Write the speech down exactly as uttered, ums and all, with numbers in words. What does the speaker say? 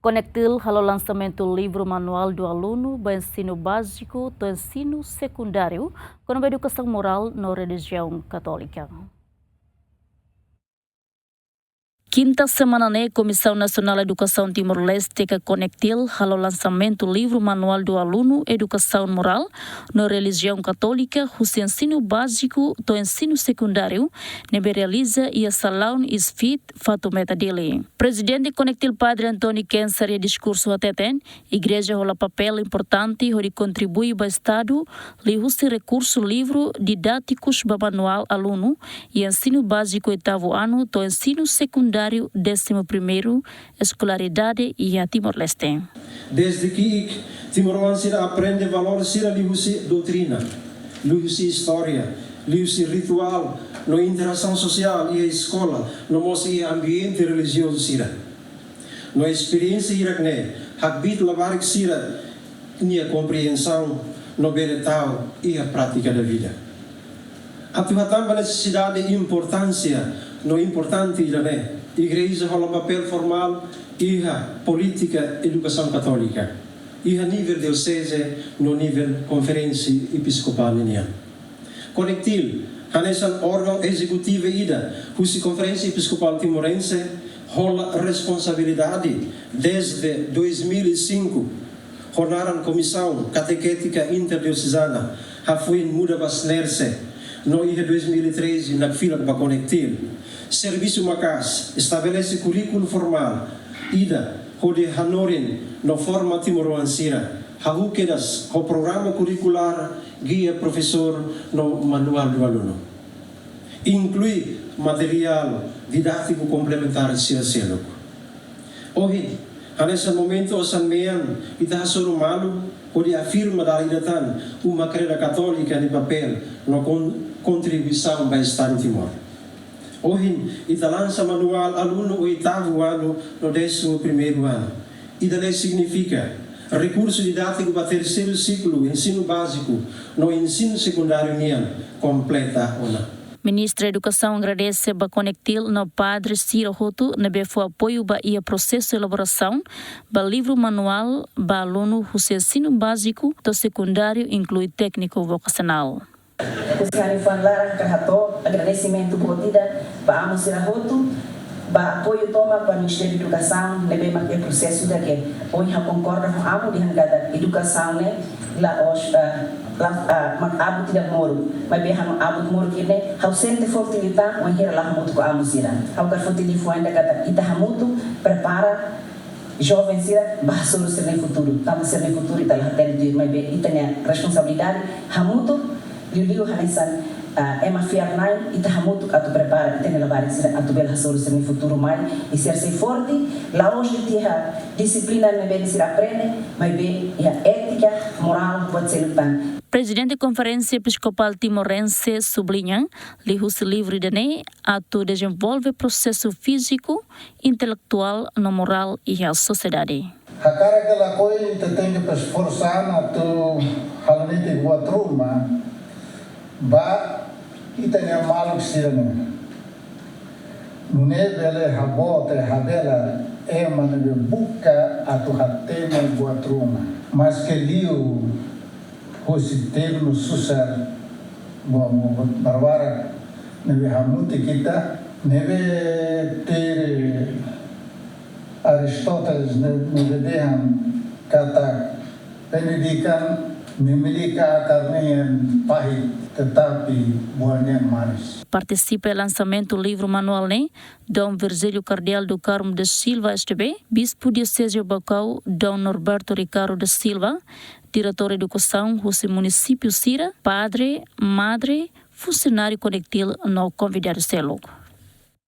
Konektil halo lansamentu livru manuál do alunu ba ensinu báziku to'o ensinu sekundáriu, kona-ba edukasaun morál no relijiaun katólika. Kinta semana ne'e, Komisaun Nasionál Edukasaun Timor-Leste ka Konektil halo lansamentu livru manuál do alunu edukasaun morál no relijiaun katólika husi ensinu báziku to'o ensinu sekundáriu, ne'ebé realiza iha salaun ISFIT Fatumeta, Dili. Prezidente Konektil Padre António Quensa iha diskursu hateten, Igreja hola papél importante hodi kontribui ba Estadu liuhusi rekursu livru didátikus ba manuál alunu iha ensinu báziku oitavu anu to'o ensinu sekundáriu désimu primeiru eskolaridade iha Timor-Leste. Desde ki'ik, timoroan sira aprende valór sira liuhusi doutrina, liuhusi istória, liuhusi rituál no interasaun sosiál iha eskola, no mós iha ambiente relijiozu sira. No esperiénsia hirak-ne'e hakbiit labarik sira-nia komprensaun no bele tau iha prátika da vida. Atu hatán ba nesesidade, importánsia no importante ida-ne'e, Igreja hola papél formál iha polítika edukasaun katólika, iha nivel dioseze no nivel Konferénsia Episkopál ninian. Konektil, hanesan órgaun ezekutivu ida husi Konferénsia Episkopál Timorense, hola responsabilidade desde dois mil e cinco, ho naran Komisaun Katekétika Interdiosezana, hafoin muda ba SNERSE, no iha dois mil e treze nakfilak ba Konektil. Servisu maka'as, estabelese kurríkulu formál ida hodi hanorin no forma timoroan sira, hahú kedas ho programa kurikulár, gia profesór no manuál do alunu, inklui materiál didátiku komplementár sira seluk. Ohin, hanesan momentu osan-mean, ita hasoru malu hodi afirma dala ida tan uma kreda katólika nia papél no kon-, kontribuisaun ba Estadu Timor. Ohin, ita lansa manuál alunu oitavu anu no désimu primeiru anu. Ida-ne'e signifika rekursu didátiku ba terseiru siklu ensinu báziku no ensinu sekundáriu nian kompleta ona. Ministra Edukasaun agradese ba Konektil no padre sira hotu ne'ebé fó apoiu ba iha prosesu elaborasaun ba livru manuál ba alunu husi ensinu báziku to'o sekundáriu, inklui tékniku vokasionál. Husi ha'u-nia fuan laran hakarak hato'o agradesimentu boot ida ba amu sira hotu, ba apoiu tomak ba Ministériu Edukasaun, ne'ebé mak iha prosesu ida ke ohin ha'u konkorda ho amu dehan katak edukasaun ne'e la'ós, eh, la, eh, mak abut ida moruk, maibé ha'u abut moruk ne'e ha'u sente forte liután wainhira la'o hamutuk ho amu sira. Ha'u hakarak foti liafuan ida katak ita hamutuk prepara joven sira ba hasoru sira-nia futuru. Tanba sira-nia futuru ita la hatene tuir, maibé ita-nia responsabilidade hamutuk, liuliu hanesan, ah, ema fiar-na'in, ita hamutuk atu prepara ita-nia labarik sira atu bele hasoru sira-nia futuru mai, i sira sei forte, la'ós de'it iha dixiplina ne'ebé sira aprende, maibé iha étika, morál, buat seluk tan. Prezidente Konferénsia Episkopál Timorense subliña, liuhusi livru ida-ne'e atu dezenvolve prosesu fíziku, intelektuál no morál iha sosiedade. Hakarak ka lakohi, ita tenke esforsu an atu halo netik buat ruma ba ita-nia maluk sira-ne'e. Nune'e bele haboot, habelar ema ne'ebé buka atu hatene buat ruma. Maske liu husi termu susar, buat, buat barbarak ne'ebé hamutuk ita, ne'ebé tuir Aristóteles ne'e, ne'ebé dehan katak pendidikan memiliki akar yang pahit, tetapi buahnya manis. Partisipa iha lansamentu livru manuál ne'e Dom Virgílio Cardeal do Carmo da Silva, S D B, Bispu Dioseze Baucau, Dom Norberto Ricardo da Silva, Diretór Edukasaun husi munisípiu sira, padre, madre, funsionáriu Konektil no konvidadu seluk.